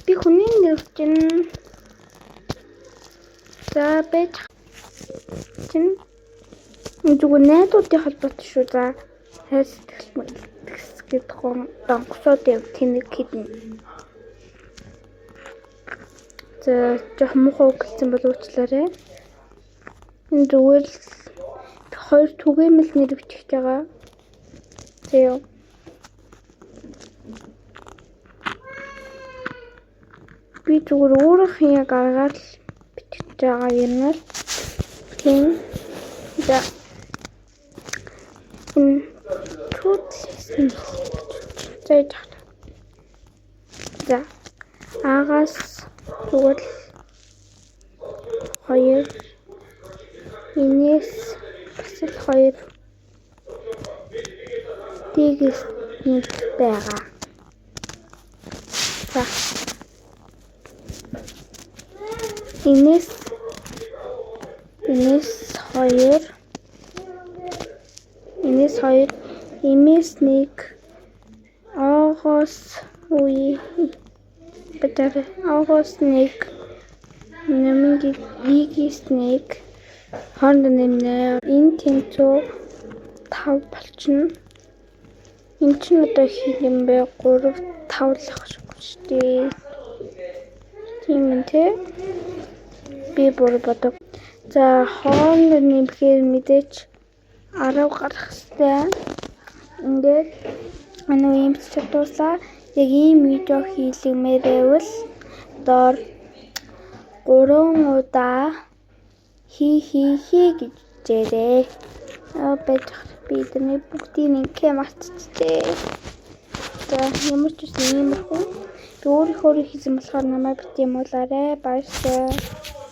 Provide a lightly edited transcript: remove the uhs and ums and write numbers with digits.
Би хүний нэр чинь за байж чинь зүгээр найзуудын холбоотой шүү. За хайр сэтгэл мэлтгэс гэдэг гон донгосоод яв тэнэг хідэн. За жоох муухай үг хэлсэн бол уучлаарай. Энэ зүгээр л хоёр түгээмэл нэр бичиж байгаа. За юу. Би зүгээр өөрийнх нь яг аргаар л бичиж байгаа юм л. Тийм. За. Энэ чүтлсэн. За яж. За. Агаас зүгээр л 2 энэс бас л 2 дгээс 1 байгаа. За. Энэс 2 энэс 2 эмээс 1 оогоос үе бэтэр оогоос 1 нэмэнгийн игээс 1 хоорондоо нэмнэ. Энэ тэнцүү 5 болчихно. Энэ чинь одоо хин юм бэ? 3 5 л ах шиг шүү дээ. Тийм ээ тэ. Би буруу бодог. За хоорондоо нэмэхээр мэдээч 10 гарах хэвээр. Ингээд манай ийм бичлэг дууслаа. Яг ийм видео хийлгэмээр байвал доор 3 удаа хи хи хи гэж жирээ. Аа байж би эдний бүгдийг ингээ мартчихжээ. За ямар ч үсэн иймэрхүү. Би өөрийнхөө хийсэн болохоор намайг бит юм уулаарэ. Баярлалаа.